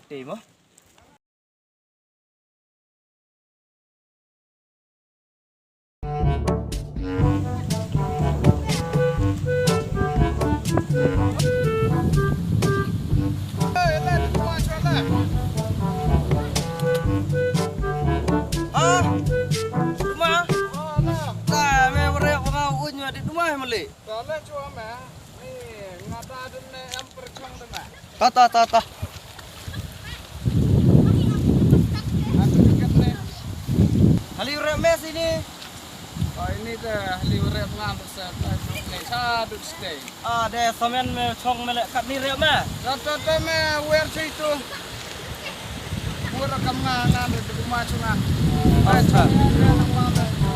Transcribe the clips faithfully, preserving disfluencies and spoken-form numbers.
Te mo. Ha? Duma? Ka me wrek ba nga un ma di duma mali. Ta le chua me. Ni nga ta dun ne em per chong de me. Ta ta ta ta. Atu ket ne. Hali wrek me sini. Oh, ini te hali wrek nga me sa ta ne sa dut stay. Ah, de samen me chong me le kat ni rep me. Rat rat rat me wer chei tu. Bur kam nga nga me tu ma chunga. Acha.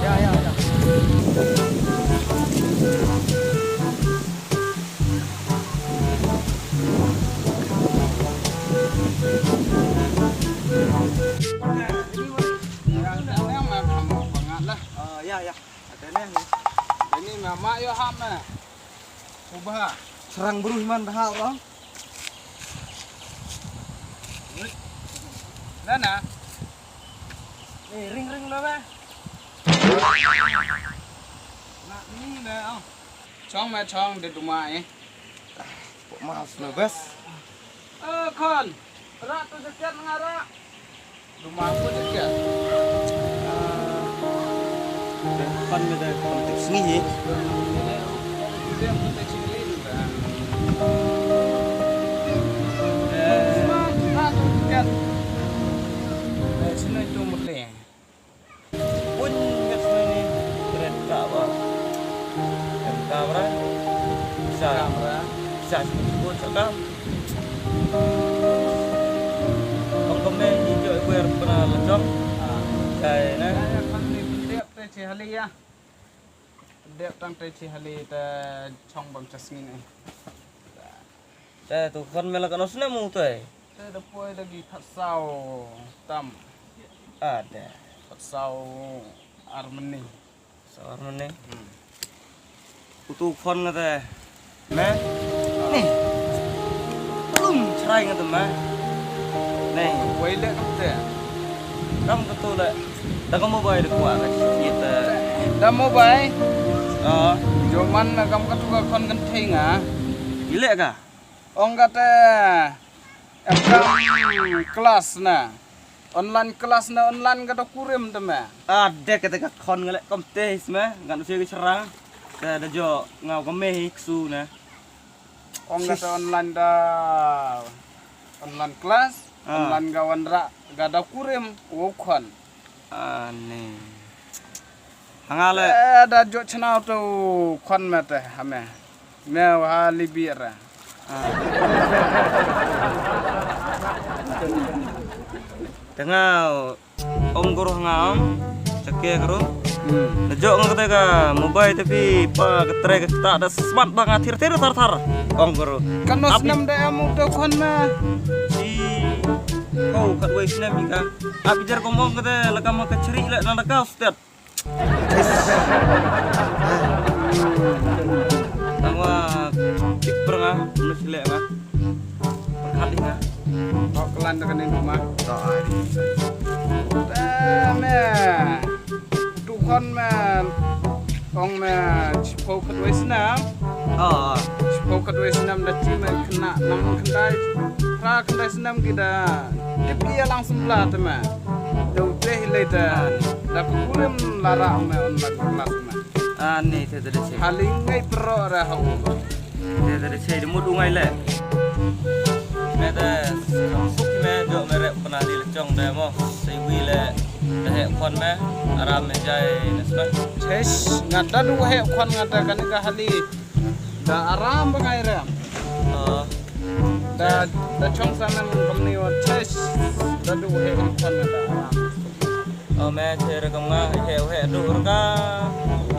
Ya, ya, ya. Ah, ya, ya. Ada ni. Ini mama yo ham me. Ubah. Serang beruh man dah orang. Nana. Eh, ring ring lah bah. Nak ni lah. Chong ma chong de duma eh. Pok mas lo bes. Eh, kon. Rak tu sekian ngara. Rumah aku dekat. Depan beda kontak sini ye. Pun ngat sini ni. Kret ka ba. Em ka bra. Sa. Sa sini pun sa ka. Ong kame ni joi wer pernah lecong. Kai na. Dep te chi hali ya. Dep tang te chi hali te chong bam chas ngin eh. Te tu khon me la ka nos ne mu te. Te da poi da gi phat saw tam. Ada. Phat saw armani. Sawar mane. Utu khon nga te. Me. Ni. Kum chrai nga te me. Ni. Wai le kam te. Kam ka tu le. Da ka mobile de kwa ka shit te. Da mobile. Ah. Jo man na kam ka tu ka khon kan thei nga. Ile ka. Ong ka te. Em kam class na. Online class na online ka da kurim te me. Ah, dek kata ka khon ngalek kom te is me. Ngan usia ke cherang. Te da jo ngau ke me hi ksu na. Ong kata online da online class, ah. Online ga wanra ga da kurim wo khon. Ani. Hanga le. Eh, da jo chnau tu khon me te hame. Me wa libi ra. Ah. Tengah ong guru hanga ong. Chake guru. Hmm. Na jo ngam kata ka mobile tapi pa ka tre ka ta da smart ba nga thir thir thar thar. Ong guru. Kan no snam da em u to khon me. Si. Ko kat wei snam ka. Abijar ko mong kata la ka ma ka chri la na da ka stet. Tangwa tip pernga, mesti lek nga. Perkhat nga. Kau kelan dengan ini mah. Kau ai. Tame. Tukon me. Ong me. Chipau kedua senam. Oh. Chipau kedua senam dah cima kena nang kendai. Ra kendai senam kita. Tip dia langsung belah tame. Dah udah hilai dah. Dah kukurim lara me on lagi kelas me. Ani te te de che. Hali ngai pro ra hau. Te te de che de mut u ngai le. Me te suk me jo me rep pernah di lecong de mo. Sei wi le de he khon me. Aram me jai ne sma. Chesh ngata du he khon ngata kan ka hali. Da aram ba ngai rem. Oh. Da da chong sa men company wa chesh. Da du he khon ngata aram. Ome che re kam nga he he du re ka.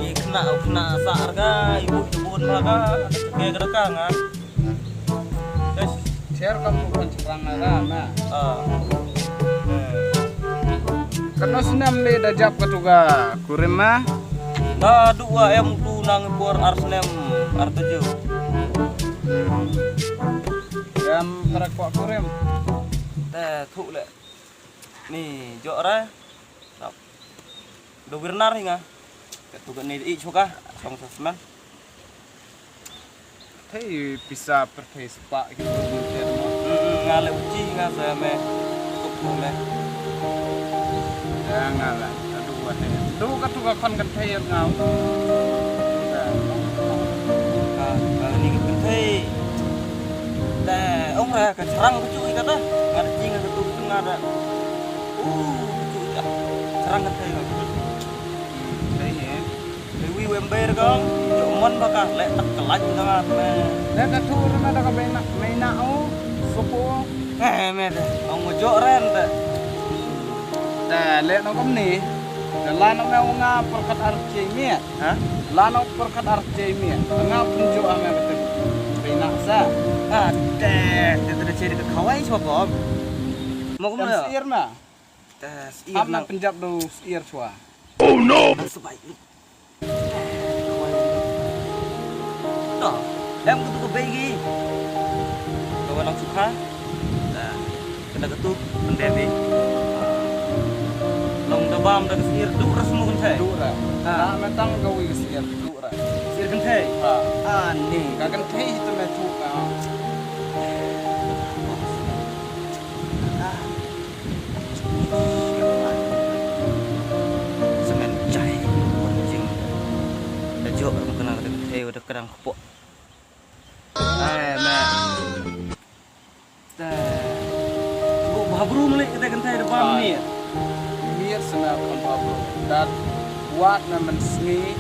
I khna u khna sa re ka i bu i bu ma ka. Ke re ka nga. Cher kam bu kan chang na ka ma. Ah. Kan no snam le da jap ka tu ka kurim ma. Da du wa em tu nang por ar snem ar tuju. Em para kwa kurim. Te thuh le. Ni jok re. Tap. Do wir nar hi nga. Ka tu ka ni i chuka. Song sa smen. Thei pisa per thei sepa ki tu ni te mo. Hmm, nga le uchi nga sa me. Tuk mo me. Ya nga le. Adu wa he. Du ka tu ka kon kan thei nga. Ka, ka ni kan thei. Te ong ra ka charang ka chu i kata. Nga da chi nga ka tu ka nga da. Uh, ka chu i ka. Charang kan thei ka. Hmm, thei he. Te wi wem ber ka. Chu mon ba ka le tak ka laj ka nga me. Te ka tu ra na da ka me na, me na o. Supu. Eh, me te. Ong mo jok ren te. Te le no kom ni. Te la no me nga perkat ar che mi. Ha? Lano perkat ar che mi. Nga pun jo ame betul. Pina sa. Ah, te, te, te, che de kawai chwa bom. Mo kum na. Sir na. Te, sir na. Punjab do sir chwa. Oh no. Sebai. To, em kutu ko begi. Ko walang sukha. Te. Kena katu penderi. Long da bam da ksir du ras mu kenthe. Du ra. Ha. Na metang ka wi ksir du ra. Sir kenthe. Ha. Ani. Ka kenthe itu me tu ka. Semen jai. Jing. Da jok ram kena kenthe da kerang kepok. Ai me. Te. Bu bhabru mlik kata kynthei da bam miet. Miet sna kham bhabru. Dat wat na men sngi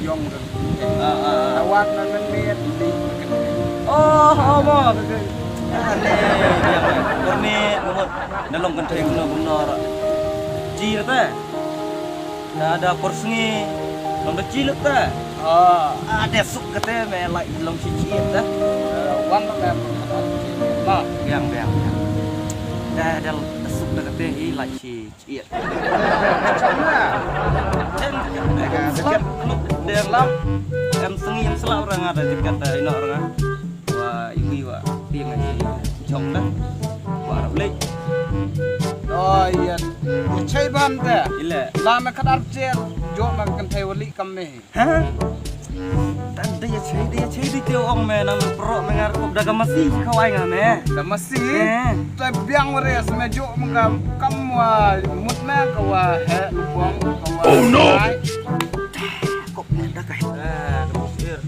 yong ka kynthei. Ah, ah, ah. Wat na men miet li ka kynthei. Oh, oh, mo. Ah, ne. Permit ngamut. Na long kynthei kumno kumno ra. Ji ra te. Na da por sngi. Long da chi lut te. Ah. Ah, da suk kate me lai long chi chi te. Wan me por kata chi. Biang, biang, biang. Da, da suk da kate hi lai chi. Iya. Macam mana? Em, em, slap, em, em, sngi em slap orang ada dekat, eh, ino orang, ah. Wa, iwi wa, tiang ai jong dah. Wa, rap lek. Oh, iya. Chai ban te. Ile. La me kadar cher, jo me kan thai wali kam me. Ha? Tan da ya chei, da ya chei di te ong me nang pro me ngar kop da ka masi ka wai nga me. Da masi? Eh. Ta biang wa res me jo me kam kam wa mut me ka wa he lubong ka wa. Oh no. Kop me da ka. Eh, da musir.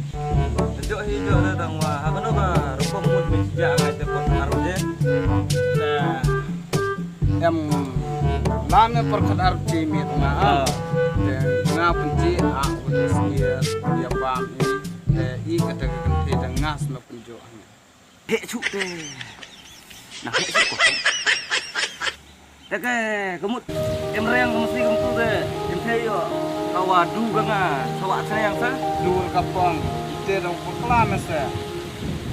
Jo hi jo da dang wa. Ha kano ka rukom mut me ja ngai te pot ar je. Eh. Em, la me por khat ar chi mi nga. Ah. Te nga pun chi a u de sir ya bam i. Te i kata ka kan te da nga sma pun jo. He chu te. Na he chu ko. Te ke, ka mut em reng ka masi ka mtu te. Em te yo. Ka wa du ka nga. Sa wa sa yang sa. Du ka pong. Te dong pekla me se.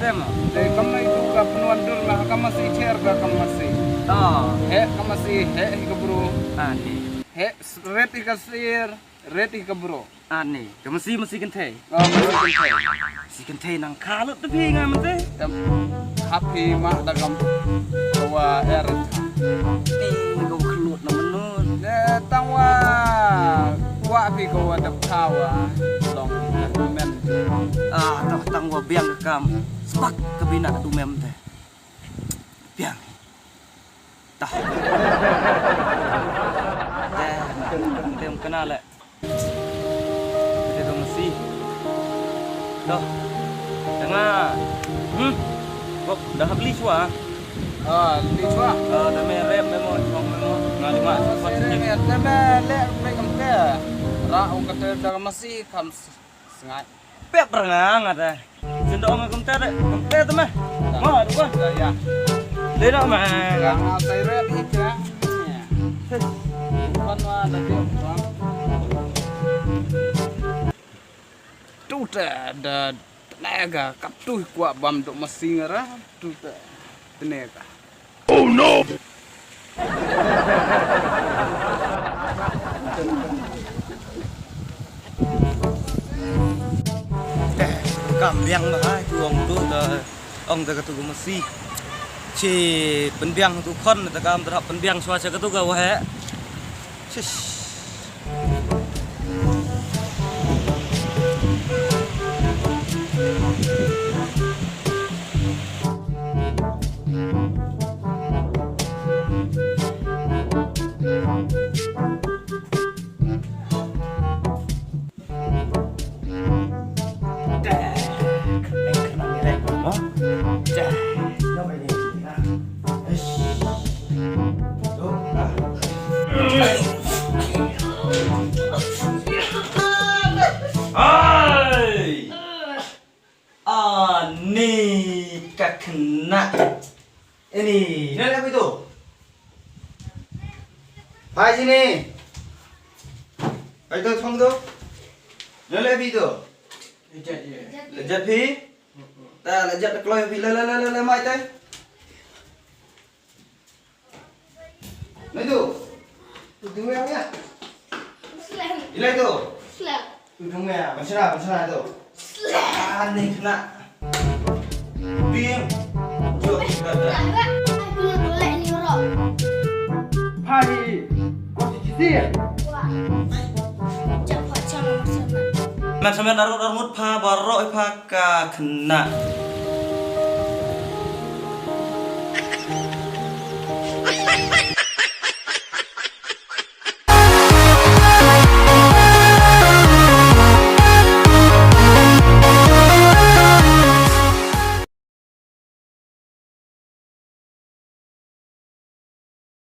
Tem. Te kam nai du ka pnuan dur ma ka masi cher ka ka masi. Ta. He ka masi he hi ka bru. Ani. He ret hi ka sir, ret hi ka bru. Ani. Ka masi masi kynthei. Oh, masi kynthei. Masi kynthei nang kha lut te phi nga mante. Tem. Hap hi ma da kam. Ka wa er. Ni ka wa khlut na menun. Ne tang wa. Wa phi ka wa da pha wa. Long na men. Ah, tang tang wa biang ka kam. Spak ka bina ka dumem te. Biang. Tah. Te, te, te kena le. Te dong masi. Doh. Tengah. Hmm. Kop dah beli sua. Ah, beli sua. Ah, dah me rep me mo, chong me mo. Ngali ma. Te me le me kam te. Ra ong kata dah masi kam. Sngai. Pep ra nga nga te. Sendok nga kumte de. Kumte te meh. Ma, du ba. Ya, ya. Le no ma. Ya, nga sai re di te. Kan wa da de. Tu te da tnega kap tu kwa bam do masing ra. Tu te tnega. Oh no! Kam biang ba hai tu ong tu da ong da ka tu masi. Chi pynbiang tu khon ta kam terhap pynbiang swa sa katu ka waheh. Sis. Ai! Ani ka khynnah. Ini, na leh phi tu. Hai sini. Hai tu, thong tu. Na leh phi tu. Leh jat phi. Ta leh jat kloi phi, leh, leh, leh, leh, leh, mai tai. Nai tu. Tu tu ya ya. Slap. Ilai tu. Slap. Tu tu ya. Masra, masra tu. Slap. Ah, ni kena. Bim. Jom. Slap. Aku nak boleh ni orang. Pagi. Kau cuci sih. Wah. Cepat sama sama. Nak sama naruh rambut pa baru pa ka kena.